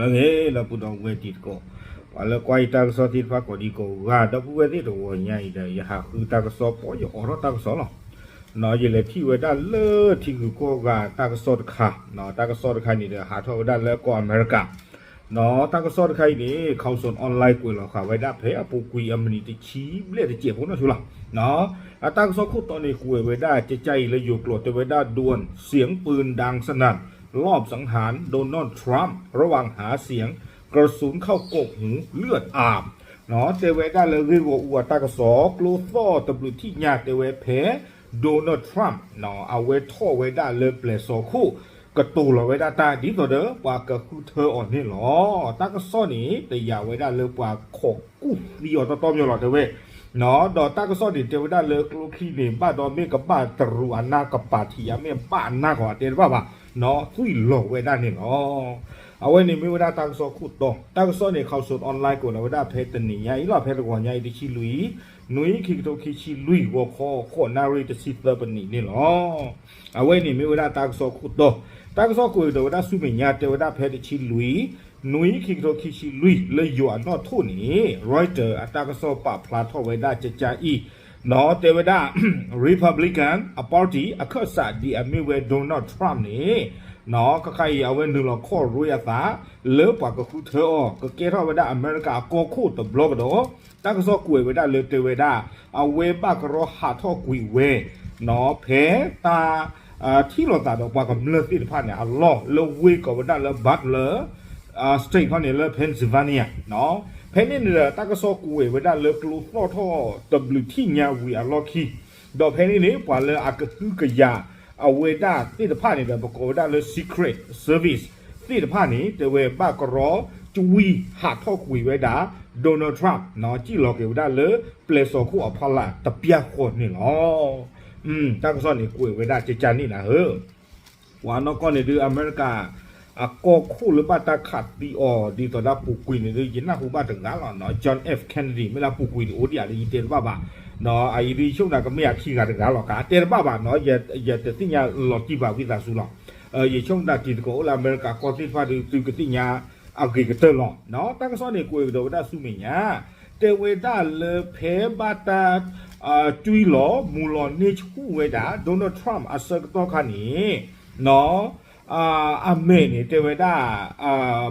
လၢအဂ့ၤ ဒီပုၢ်ဒီဝဲၢ်တံၤသကိး, ပှၤလၢကွၢ်ယတၢ်ကစီၣ်သ့ၣ်တဖၣ်ကိးဒံကိးဂၤ ဒီပုၢ်ဝဲၢ်သ့ၣ် တဂီၤညါအံၤဒီး ယဟးဃုတၢ်ကစီၣ် ပီယအိးထီၣ်တၢ်ကစီၣ်လီၤ. ယလဲၤထံၣ်ဝဲဒၣ်လၢထံဂုၤကီၢ်ဂၤတၢ်ကစီၣ်တခါ, တၢ်ကစီၣ်တခါန့ၣ်ဒီး ဟးထီၣ်ဝဲဒၣ်လၢကီၢ်အမဲရကၤ, တၢ်ကစီၣ်တခါအံၤန့ၣ် Carlson Online ကွဲးလီၤဃာ်ဝဲဒၣ်ဖဲအပူၤကွံာ်အမံးနံးတဆံဘျဲၣ်တစဲးဖိနီၢ်ဆိလီၤ. အတၢ်ကစီၣ်ခိၣ်တီန့ၣ် ကွဲးဝဲဒၣ်ကကါအံၤလၢယိၤကျိာ် တဲဝဲဒၣ် ดวน เสียงปืนดังสนั่น ลอบสังหาร โดนัลด์ ทรัมป์ ระหว่างหาเสียง กระสุนเข้ากกหู เลือดอาบ တဲဝဲဒၣ်လၢဂ့ၢ်ဂီၤအူအတၢ်ကစီၣ် ကျိသီၣ်တဘျုးထံၣ်ညါ တဲဝဲဖဲ Donald Trump အဝဲထီၣ်ဝဲဒၣ်လၢပျဲၢ်စီၤခိၣ် ကတိၤလီၤဝဲဒၣ်တၢ်ဒ်သိးဒီး ပှၤကဃုထၢအီၤန့ၣ်လီၤ. တၢ်ကစီၣ်န့ၣ် တယာ်ဝဲဒၣ်လၢပှၤခိးကူၣ်သံအီၤတီတီမီၤလီၤ တဲဝဲ ဒီးတၢ်ကစီၣ်န့ၣ် တဲဝဲဒၣ်လၢကျိချံန့ၣ် ဘၣ်ဒီးမ့ၢ်ကဘၣ်တရူးအနၢ်ကပာ်ထံး အမ့ၢ်ဘၣ်အနၢ်ကီးတဲတဘၣ်ဘၣ်, သွံၣ်လီၤဝဲဒၣ်န့ၣ်လီၤ. အဝဲန့ၣ်မ့ၢ်ဝဲဒၣ်တၢ်ကစီၣ်ခိၣ်တီ, တၢ်ကစီၣ်န့ၣ် Carlson Online ကွဲးလီၤဝဲဒၣ်ဖဲတနံၤညါအံၤလီၤ, ဖဲတဂီၤညါအံၤ တဆံလွံၢ် နွံ ခံကထိခံဆံလွံၢ် ဂီၤခီ ဃိးနၣ်ရံၣ်တဆံသၢပနံးန့ၣ်လီၤ. အဝဲန့ၣ်မ့ၢ်ဝဲဒၣ်တၢ်ကစီၣ်ခိၣ်တီ, တၢ်ကစီၣ်ကွဲးကဒီးဝဲဒၣ်ဆူမဲာ်ညါ တဲဝဲဒၣ်ဖဲတဆံလွံၢ် နွံ ခံကထိခံဆံလွံၢ် လၢယိၤအနီၣ်ထိၣ်န့ၣ် Reuters အတၢ်ကစီၣ်ပာ်ဖျါထီၣ်ဝဲဒၣ်ကကါအံၤ, တဲဝဲဒၣ် Republican အ party အခၢၣ်စးဒ်အမ့ၢ်ဝဲ Donald Trump န့ၣ် ခဲခါအံၤ အဝဲနုာ်လီၤခီၣ်ရွ့အသး လၢပှၤကဃုထၢအီၤ ကကဲထီၣ်ဝဲဒၣ်အမဲရကၤအကီၢ်ခိၣ်တဘျီကဒီး, တၢ်ကစီၣ်ကွဲးဝဲဒၣ်လၢတဲဝဲဒၣ် အဝဲဘၣ်ကရီဟးထီၣ်ကွံာ်ဝဲ ဖဲတၢ် ထံၣ်လိာ်သးဒီးပှၤကမျၢၢ်သ့ၣ်တဖၣ်န့ၣ် အလီၢ်လၢဝ့ၢ်ကိးဝဲဒၣ်လၢ Butler State ခီန့ၣ်လၢ Pennsylvania ဖဲန့ၣ်န့ၣ်ဒီး တၢ်ကစီၣ်ကွဲးဝဲဒၣ်လၢကျိသီၣ်ထီၣ်တဘျုးထံၣ်ညါဝံၤအလီၢ်ခံ, ဒီးဖဲန့ၣ်န့ၣ် ပှၤလၢအကဟုကယာ်အဝဲဒၣ်သ့ၣ်တဖၣ်န့ၣ်ဒီး ပကိးဝဲဒၣ်လၢ Secret Service သ့ၣ်တဖၣ်န့ၣ် တဲဝဲဘၣ်ကရီကွံာ်ဟးထီၣ်ကွံာ်ဝဲဒၣ် Donald Trump စံၣ်လီၤက့ၤဝဲဒၣ်လၢပျဲၢ်စီၤခိၣ်အဖီလာ်တပျၢ်ဃီန့ၣ်လီၤ. တၢ်ကစီၣ်န့ၣ်ကွဲးဝဲဒၣ်ကကါန့ၣ်နၤဧၢ, ပှၤနီၢ်ကီၢ်န့ၣ်ဒုး အမဲရကၤ အကီၢ်ခိၣ်လၢဘၣ်တၢ်ခးသံအီၤ ဒ်သိးဒၣ်ပူၤကွံာ်န့ၣ်ဒုး ယနၢ်ဟူဘၣ်တဂၤလီၤ, John F Kennedy မ့ၢ်လၢပူၤကွံာ်န့ၣ်အိၣ်ဒံးဧါ ယတဲတဘၣ်ဘၣ်, အအံၤဒုးယဆိကမိၣ်ကမ့ၢ်အခံဂၤတဂၤလီၤ ကတဲတဘၣ်ဘၣ်နီၤ, ယတသ့ၣ်ညါလီၤတံၢ်ဘၣ်ဝံသးစူၤလီၤ. ယဆိကမိၣ်တံၤသကိးအိၣ်လၢအမဲရကၤကီၢ်သ့ၣ်တဖၣ်ဒုး သုကသ့ၣ်ညါအဂ့ၤကတၢၢ်လီၤ. တၢ်ကစီၣ်န့ၣ်ကွဲးကဒီးဝဲဒၣ်ဆူမဲာ်ညါ, တဲဝဲဒၣ်လၢဖဲဘၣ်တၢ် တွံၢ်လီၤမူၤလီၤန့ၢ်ဆူၣ်ဝဲဒၣ် Donald Trump အဆၢကတီၢ်ခါန့ၣ် အမဲာ်န့ၣ် တဲဝဲဒၣ်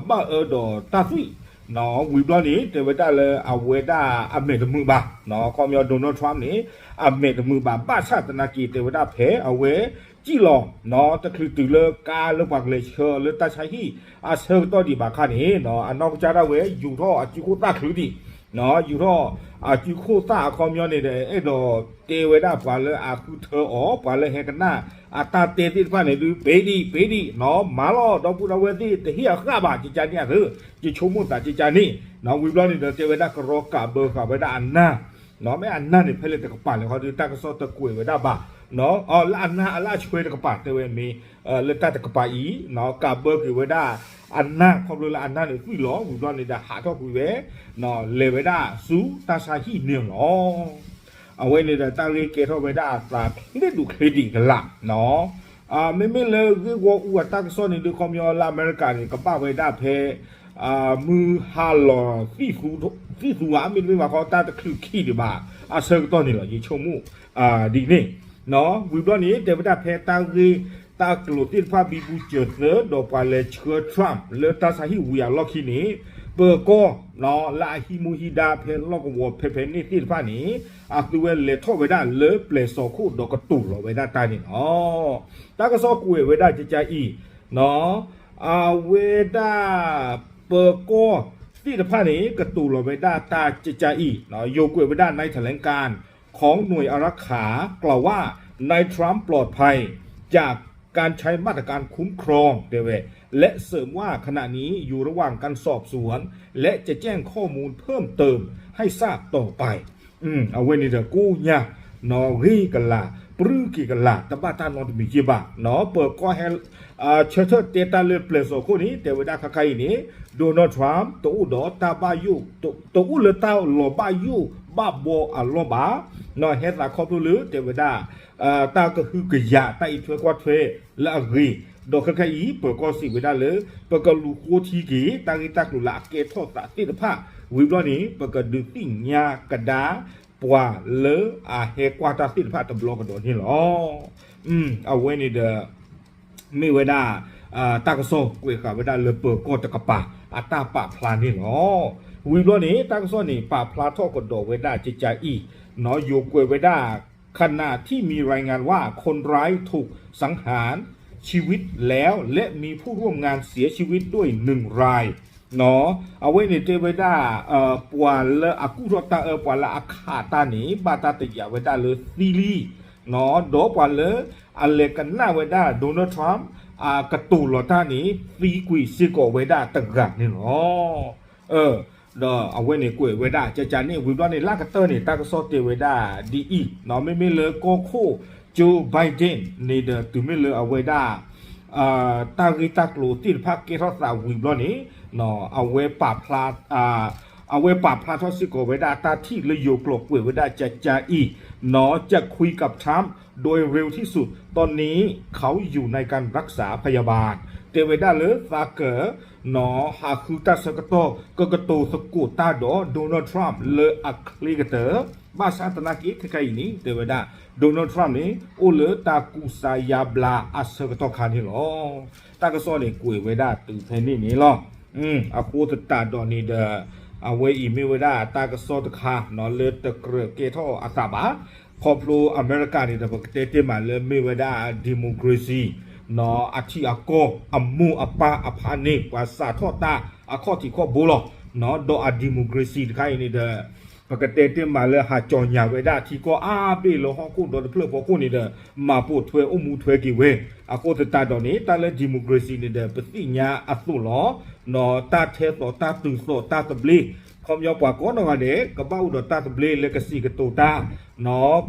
ဘၣ်အၢဒီးတၢ်သွံၣ်, ဝံၤဘျီန့ၣ် တဲဝဲဒၣ်လၢအဝဲဒၣ်အမဲာ်တမုာ်ဘၣ်, ခီပညီ Donald Trump န့ၣ် အမဲာ်တမုာ်ဘၣ် ဘၣ်ဆၣ်သနာ်က့ တဲဝဲဒၣ်ဖဲအဝဲ စံၣ်လီၤ တချုးတုၤလၢကါလၢပှၤကလဲၤဆှၢလၢတၢ်ဆါဟံၣ်အဆၢကတီၢ်ဒံးဘၣ်ခါန့ၣ် အနီၢ်ကစၢ်ဒၣ်ဝဲ ယူာ်ထီၣ်အစုခိၣ်သၣ်ချုးဒံး, ယူာ်ထီၣ်အစုခိၣ်သၣ်အခီပညီန့ၣ်ဒီး အဲၣ်ဒိးတဲဝဲဒၣ်ပှၤလၢအဃုထၢအီၤ ပှၤလၢဟဲကနၣ်အတၢ်တဲသ့ၣ်တဖၣ်န့ၣ်ဒုး ပ့ၤဒံး ပ့ၤဒံး မၤလီၤ ဒီပုၢ်ဒီဝဲၢ်သ့ၣ် တဟ့ၣ်အဃၣ်ဘၣ် ကကါန့ၣ်အသၢ, ယဆိကမိၣ်သးကကါန့ၣ်, ဝံၤဘျီန့ၣ်ဒီး တဲဝဲဒၣ်ကရီကးဘၢဃာ်ဝဲဒၣ်အနၢ် မ့ၢ်အနၢ်န့ၣ် ဖဲလဲၣ်တကပၤလဲၣ် ခီဒုး တၢ်ကစီၣ်တကွဲးဝဲဒၣ်ဘၣ်, လၢအနၢ်အလၢအဆွဲတကပၤ တဲဝဲမ့ၢ် လၢတၢ်တကပၤအံၤ ကးဘၢက့ၤဝဲဒၣ်အနၢ် ခီဖျိလၢအနၢ်န့ၣ်သွံၣ်လီၤ ဝံၤဘျီန့ၣ်ဒီးဟးထီၣ်ကွံာ်ဝဲ လဲၤဝဲဒၣ်ဆူတၢ်ဆါဟံၣ်န့ၣ်လီၤ. အဝဲန့ၣ်ဒီးတၢ်ဂ့ၢ်ကဲထီၣ်ဝဲဒၣ်အသးချ့ဒူၣ်ချ့ဒံးကလာ်, မ့မ့ၢ်လၢဂ့ၢ်ဝီအူအတၢ်ကစီၣ်န့ၣ်ဒုး ခီပညီလၢအမဲရကၤန့ၣ် ကဘၣ်ဝဲဒၣ်ဖဲ မုၢ်ဟါလီၤ သံၣ်သူဧါ မ့တမ့ၢ်ဘၣ်ခီ တၢ်တချုးခံဒံးဘၣ် အဆၢကတီၢ်န့ၣ်လီၤ ယဆိကမိၣ် ဒ်န့ၣ်, ဝံၤဘျီန့ၣ် တဲဝဲဒၣ်ဖဲတၢ်ဂ့ၢ်တၢ်ကျိၤသ့ၣ်တဖၣ် ဘံဘူစၢၤသၢ ဒီးပှၤလဲၤဆှၢ Trump လၢတၢ်ဆါဟံၣ်ဝံၤအလီၢ်ခံန့ၣ် ပၢၤကီၢ် လၢအဟံးမူဟံးဒါဖဲလီၢ်ကဝီၤဖဲဖဲန့ၣ်သ့ၣ်တဖၣ်န့ၣ် အသုဝဲလဲၤထီၣ်ဝဲဒၣ်လၢပျဲၢ်စီၤခိၣ်ဒီးကတိၤလီၤဝဲဒၣ်တၢ်န့ၣ်လီၤ. တၢ်ကစီၣ်ကွဲးဝဲဒၣ်ကကါအံၤ အဝဲဒၣ် ပၢၤကီၢ်သ့ၣ်တဖၣ်န့ၣ် ကတိၤလီၤဝဲဒၣ်တၢ်ကကါအံၤ ယိၤကွဲးဝဲဒၣ် นายแถลงการของหน่วยอารักขา กล่าวว่า นายทรัมป์ปลอดภัยจากการใช้มาตรการคุ้มครอง တဲဝဲ และเสริมว่าขณะนี้อยู่ระหว่างการสอบสวน และจะแจ้งข้อมูลเพิ่มเติมให้ทราบต่อไป အဝဲန့ၣ်ဒီးကိးညါ ဂ့ၤကလာ် ပြူက့ၤကလာ် တဘၣ်တၢ်နီတမံၤက့ဘၣ် ပၢၤကီၢ်ဟဲ ဆၢထၢၣ်တဲတၢ်လၢပျဲၢ်စီၤခိၣ်န့ၣ် တဲဝဲဒၣ်ခါခါအံၤန့ၣ် Donald Trump တအိၣ်ဒီးတၢ်ဘၣ်ယိၣ် တအိၣ်လၢတၢ်လီၤဘၣ်ယိၣ်ဘၣ်ဘီအလီၢ်ဘၣ် ဟဲသးခီဖျိလၢတဲဝဲဒၣ် တၢ်ကဟုကယာ်တၢ်အံးထွဲကွၢ်ထွဲလၢအဂ့ၤ ဒီးခဲခါအံၤ ပၢၤကီၢ်စံးဝဲဒၣ်လၢ ပကလူၤဃိထံက့ၤ တၢ်ဂ့ၢ်တၢ်ကျိၤလၢအကဲထီၣ်သးသ့ၣ်တဖၣ် ဝံၤဘျီန့ၣ် ပကဒုးသ့ၣ်ညါကဒါ ပှၤလၢအဟဲကွၢ်တၢ်သ့ၣ်တဖၣ်တဘျီကဒီးန့ၣ်လီၤ. အဝဲန့ၣ်ဒီး မ့ၢ်ဝဲဒၣ် တၢ်ကစီၣ်ကွဲးဃာ်ဝဲဒၣ်လၢပၢၤကီၢ်တကပၤအတၢ်ပာ်ဖျါန့ၣ်လီၤ. ဝံၤဘျီန့ၣ် တၢ်ကစီၣ်န့ၣ် ပာ်ဖျါထီၣ်ကဒီးဝဲဒၣ်ကကါအံၤ ယိၤကွဲးဝဲဒၣ် ขณะที่มีรายงานว่าคนร้ายถูกสังหารชีวิตแล้ว และมีผู้ร่วมงานเสียชีวิตด้วยหนึ่งราย အဝဲန့ၣ်တဲဝဲဒၣ် ပှၤလၢအကူၣ်ထီၣ်တၢ်အၢ ပှၤလၢအခးတၢ်န့ၣ် ဘၣ်တၢ်တယာ်ဝဲဒၣ်လၢသံလံ ဒီးပှၤလၢအလဲၤကနၣ်ဝဲဒၣ် Donald Trump အကတိၤလီၤတၢ်န့ၣ် သံကွံာ်စ့ၢ်ကီးဝဲဒၣ်တဂၤန့ၣ်လီၤ. ဒီးအဝဲန့ၣ်ကွဲးဝဲဒၣ်ကကါန့ၣ် ဝံၤဘျီန့ၣ် လၢကတၢၢ်န့ၣ် တၢ်ကစီၣ်တဲဝဲဒၣ်ဒ်အံၤ မ့မ့ၢ်လၢကီၢ်ခိၣ် Joe Biden န့ၣ်ဒီး တုၤမ့ၢ်လၢအဝဲဒၣ် တၢ်ဂ့ၢ်တၢ်ကျိၤသ့ၣ်တဖၣ်ကဲထီၣ်သးဝံၤဘျီန့ၣ် အဝဲပာ်ဖျါ အဝဲပာ်ဖျါထီၣ်စ့ၢ်ကီးဝဲဒၣ်တၢ်ထံၣ်လၢယိၤကျိာ်ကွဲးဝဲဒၣ်ကကါအံၤ จะคุยกับทรัมป์โดยเร็วที่สุด ตอนนี้เขาอยู่ในการรักษาพยาบาล တဲဝဲဒၣ်လၢသးက ဟးဃုတၢ်ဆၢကတီၢ် ကကတိၤသကိးတၢ်ဒီး Donald Trump လၢအချ့ကတၢၢ် ဘၣ်ဆၣ်သနာ်က့ ခဲခါအံၤန့ၣ် တဲဝဲဒၣ် Donald Trump န့ၣ် အိၣ်လၢတၢ်ကူစါယါဘျါအဆၢကတီၢ်ခါန့ၣ်လီၤ. တၢ်ကစီၣ်န့ၣ်ကွဲးဝဲဒၣ်တုၤဖဲန့ၣ်န့ၣ်လီၤ. အဃိသတးဒီးန့ၣ်ဒီး အဝဲအံၤမ့ၢ်ဝဲဒၣ်တၢ်ကစီၣ်တခါ လၢတကြၢးကဲထီၣ်အသးဘၣ်. ခီဖျိအမဲရကၤန့ၣ်ဒီး ပကတဲတ့ၢ်မးလၢမ့ၢ်ဝဲဒၣ် democracy အထံအကီၢ်အမိၢ်အပၢ်အဖါန့ၣ် ပှၤစးထီၣ်တၢ်အခီၣ်ထံးခီၣ်ဘိလီၤ. ဒီးအ democracy တခါအံၤန့ၣ်ဒီး ပကတဲတ့ၢ်မးလၢဟးကၠီၤညါဝဲဒၣ်ထံကီၢ်အါဘ့ၣ်လၢဟီၣ်ခိၣ်ဒီတဖျၢၣ်ဖီခိၣ်န့ၣ်ဒီး မၤပိာ်ထွဲအိၣ်မူထွဲက့ၤဝဲ. အဃိသတးဒီးန့ၣ် တၢ်လၢ democracy န့ၣ်ဒီး ပသ့ၣ်ညါအသိးလီၤ. တၢ်ထဲသိးတၢ်တုၤသိးတၢ်သဘျ့ ခီပညီပှၤကိးနီၢ်ဂၤဒဲး ကဘၣ်အိၣ်ဒီးတၢ်သဘျ့လၢကစံးကတိၤတၢ်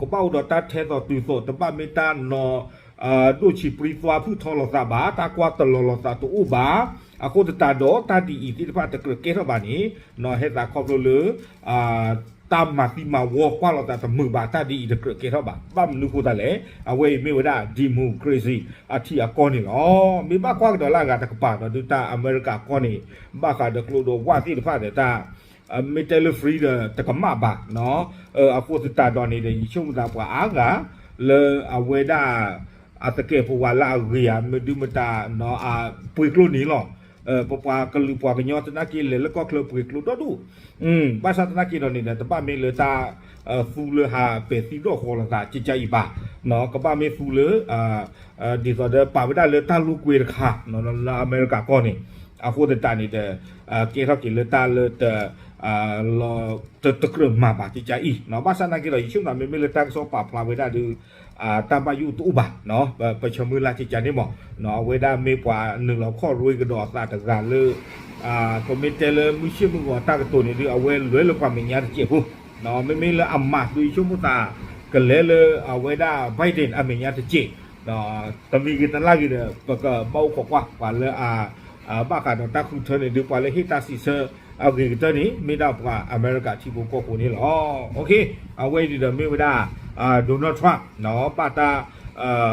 ကဘၣ်အိၣ်ဒီးတၢ်ထဲသိးတုၤသိး တဘၣ်မ့ၢ်တၢ်နီၤ ဒိၣ်ဆံးပြံသွါဖုၣ်ထီလိာ်သးဘၣ်, တၢ်ကွၢ်တလီၤလိာ်သးတအိၣ်ဘၣ်. အဃိသတးဒီးတၢ်ဒ်အံၤသ့ၣ်တဖၣ်တကြၢးကဲထီၣ်ဘၣ်န့ၣ် ဟဲသးခီဖျိလၢ တၢ်မၤသံမၤဝီကွၢ်လိာ်သးတမုာ်ဘၣ်, တၢ်ဒ်အံၤတကြၢးကဲထီၣ်ဘၣ်. ဘၣ်မနုၤဃိသတးလဲၣ်, အဝဲအံၤမ့ၢ်ဝဲဒၣ် democracy အထံအကီၢ်န့ၣ်လီၤ. မ့ၢ်ဘၣ်ကွၢ်ကဒီးလၢအဂၤတကပၤဒီး ဒုးတၢ်အမဲရကၤကီၢ်န့ၣ် ဘၣ်ဃးဒီးကျိဒိးဝၣ်သ့ၣ်တဖၣ်ဒီးတၢ် မ့ၢ်တဲလၢ free ဒီးတကမၣ်ဘၣ်. အဃိသတးဒီးန့ၣ်ဒီး ယဆိကမိၣ်သးပှၤအါဂၤ လၢအဝဲဒၣ် အသကဲးပဝးလၢအဂ့ၤဧါ မ့ၢ်ဒုးမတၤ ပှ့ၤကျိန့ၣ်လီၤ. ပပှၤကလုာ်ပှၤကညီသနာ်က့လဲၤလၢကီၢ်ချၢပှ့ၤကျိဒီဒူၣ်. ဘၣ်ဆၣ်သနာ်က့ဒီးန့ၣ်ဒီး တဘၣ်မ့ၢ်လၢတၢ် သူလၢဟးပဲာ်သံဒီၣ်ဃီလိာ်သးကကါအံၤဘၣ်. ကဘၣ်မ့ၢ်သူလၢ ဒ်သိးဒီးပာ်ဝဲဒၣ်လၢတၢ်လိာ်ကွဲတခါ လၢအမဲရကၤကီၢ်န့ၣ် အဃိသတးန့ၣ်ဒီး ကဲထီၣ်က့ၤလၢတၢ်လၢတ တကြၢးမၤဘၣ်ကကါအံၤ. ဘၣ်ဆၣ်သနာ်က့ဒီး ယဆိကမိၣ်မ့မ့ၢ်လၢတၢ်ကစီၣ်ပာ်ဖျါဝဲဒၣ်ဒီး တၢ်ဘၣ်ယိၣ်တအိၣ်ဘၣ်. ပဆၢမုၢ်လၢ်ကကါန့ၣ်မး အဝဲဒၣ်မ့ၢ်ပှၤနုာ်လီၤခီၣ်ရွ့ကဒီးအသးတဂၤလၢ ပမ့ၢ်တဲလၢမုၢ်ဆ့ၣ်မုၢ်ဂီၤတၢ်ကတိၤန့ၣ်ဒီး အဝဲလဲၤလၢပှၤမဲာ်ညါတစဲးဖိ မ့မ့ၢ်လၢအမၤသု ယဆိကမိၣ်သး ကလဲၤလၢအဝဲဒၣ် Biden အမဲာ်ညါတစဲး, တမံၤဂ့ၤတလါဂ့ၤဒီး ပကဘၣ်အိၣ်ခိးကွၢ် ပှၤလၢအ ဘၣ်ဃးဒီးတၢ်ဃုထၢန့ၣ်ဒီး ပှၤလၢဟ့ၣ်တၢ်စံးဆၢအဂ့ၤကတၢၢ်န့ၣ် မ့ၢ်ဒၣ်ပှၤအမဲရကၤထံဖိကီၢ်ဖိန့ၣ်လီၤ. အဝဲအံၤဒီးမ့ၢ်ဝဲဒၣ် Donald Trump ဘၣ်တၢ်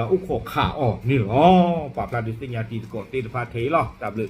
အိၣ်ခိးခးအီၤန့ၣ်လီၤ. ပာ်ဖျါဒုးသ့ၣ်ညါတံၤသကိးသ့ၣ်တဖၣ်ထဲအံၤလီၤ. တၢ်ဘျုး